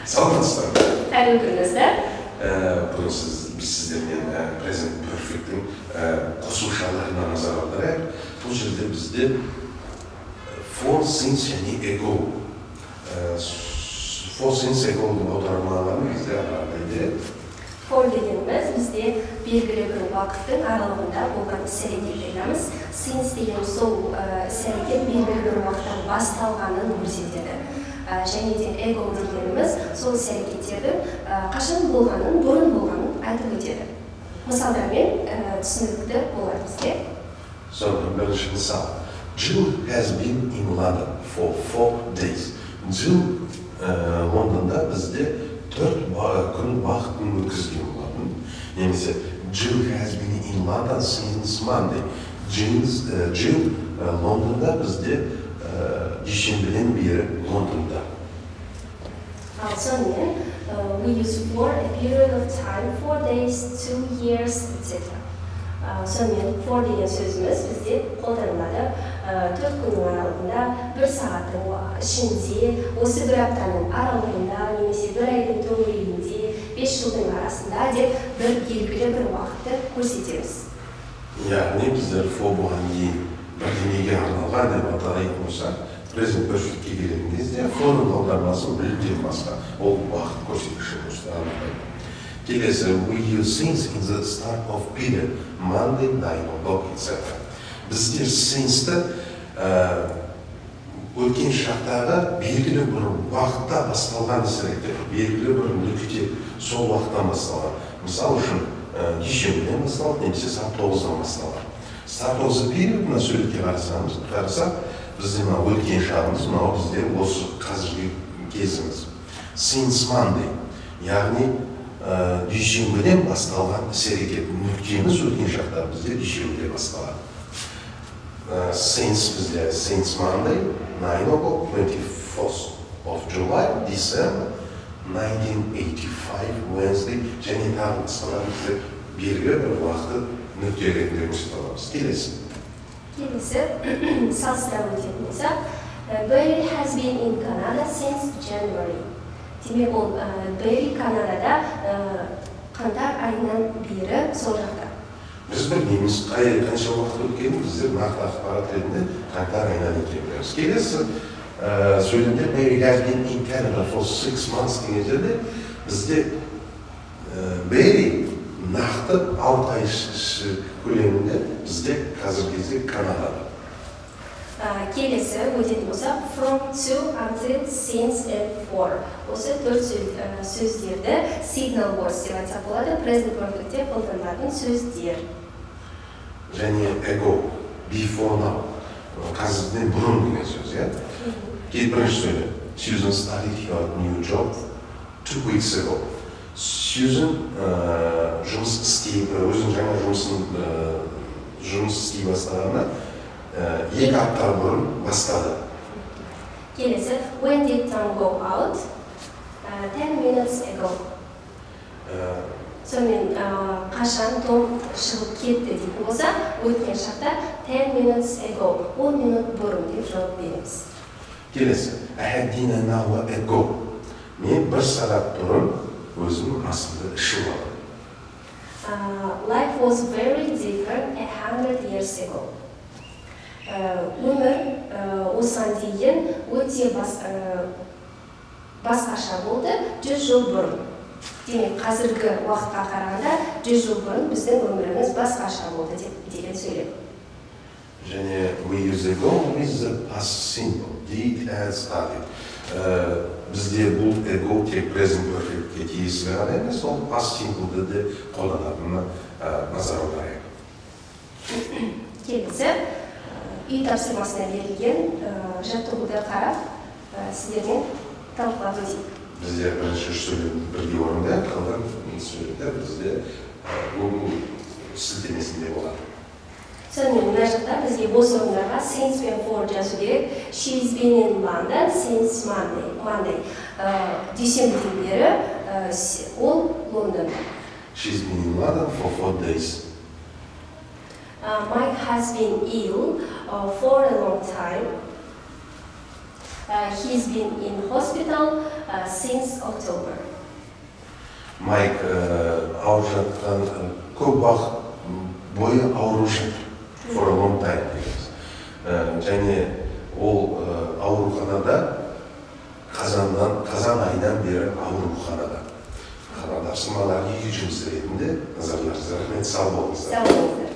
Саламатсыздар ма? Қайырлы күніңіздер. Бүгін біз сіздермен Present Perfect'ің қосымшаларына назар аударайық. Бұл жерде бізде for, since және ago. For, since, ago'ның аудармаларын бізде ағандай береді. For дегеніміз бізде белгілі бір уақыттың аралығында болған іс-әрекетті айтамыз. Since деген сол іс-әрекет белгілі бір уақыттан басталғанын көрсетеді. Және де ago дегеніміз сол іс-әрекеттердің қашан болғанын, бұрын болғанын айтып өтеді. Мысалдармен түсінікті болады бізге. Сонда бірінші мысал. Jill has been in London for 4 days. Jill Лондонда бізде 4 күн уақытын өткізген болатын. Немесе Jill has been in London since Monday. Jill Лондонда бізде дүйсенбіден бері Лондонда. Ал сонымен we use for a period of time, 4 days, 2 years, etc. Сонымен for деген сөзіміз бізде қолданылады 4 күннің аралығында, бір сағаттың ішінде, осы бір аптаның аралығында немесе бір айдың төңірегінде, 5 жылдың арасында деп бір белгілі бір уақытты көрсетеміз. Яғни біздер for бұған дейін бірдемеге арналған деп атайтын болсақ, Present Perfectке келетін кезде for-ның аудармасы мүлдем басқа. Ол уақыт көрсеткіші көрсетеді, анықтайды. Келесі, we use since in the start of period, Monday, 9 o'clock, etc. Біздер since-ті өткен шақтағы белгілі бір уақытта басталған іс әрекет, белгілі бір нүкте, сол уақыттан басталған. Мысал үшін, дүйсенбіден басталды немесе сағат 9-дан басталады. Start of the period, мына суретке қарасақ, бізде мынау өткен шағымыз, мынау бізде осы қазіргі кезіміз. Since Monday, яғни дүйсенбіден басталған іс әрекет, нүктеміз өткен шақта бізде дүйсенбіде басталады. Since бізде since Monday, 9 o'clock, 24th of July, December 1985, Wednesday және тағы басқалар бізде белгілі бір уақытты нүкте ретінде көрсете аламыз. Келесі. Келесі салыстыра өтетін болсақ, Barry has been in Canada since January. Демек, ол Barry Канадада қаңтар айынан бері сол жақта. Біз білмейміз қанша уақыт өткенін, біздер нақты ақпарат ретінде қаңтар айынан екенін білеміз. Келесі сөйлемде Barry has been in Canada for 6 months деген жерде бізде Barry нақты 6 ай көлемінде бізде қазіргі кезде Канадада. Келесі өтетін болсақ, from, to, until, since and for. Осы төрт сөздерді signal words деп айтсақ болады, Present Perfectте қолданылатын сөздер. Және ago, before now, қазірден бұрын деген сөз, иә. Бірінші сөйлем. Susan started her new job 2 weeks ago. Сьюзен жұмыс істей, өзінің жаңа жұмысын жұмыс істей бастағанына 2 апта бұрын бастады. Келесі, when did Tom go out? 10 minutes ago. Сонымен қашан Том шығып кетті дейтін болса, өткен шақта 10 minutes ago, 10 минут бұрын деп жауап береміз. Келесі, I had dinner an hour ago. Мен бір сағат бұрын өзімнің асымды ішіп алдым. Life was very different 100 years ago. Өмір осыған дейін өте басқаша болды 100 жыл бұрын. Демек, қазіргі уақытқа қарағанда 100 жыл бұрын біздің өміріміз басқаша болды деп деген сөйлем. Және we use ago with the past simple, did, had started. Бізде бұл ago тек Present Perfectке тиесілі ғана емес, ол past simple-ды де қолданатынына назар аударайық. Келесі үй тапсырмасына берілген жаттығуды қарап, сіздермен талқылап өтейік. Бізде бірінші үш сөйлемді бірге орындайық, қалған сөйлемдер бізде Google сілтемесінде болады. Сонымен, мына жақта бізге бос орындарға since пен for жазу керек. She's been in London since Monday. Monday. Дүйсенбіден бері ол Лондонда. She's been in London for 4 days. Mike has been ill for a long time. He's been in hospital Since October. Майк ауырып жатқан, көп уақыт бойы ауырып жатыр. For a long time дейміз. Және ол ауруханада қазан айынан бері ауруханада. Тапсырмалар үйге жұмыс ретінде назарларыңызға рахмет, сау болыңыздар. Сау болыңыздар.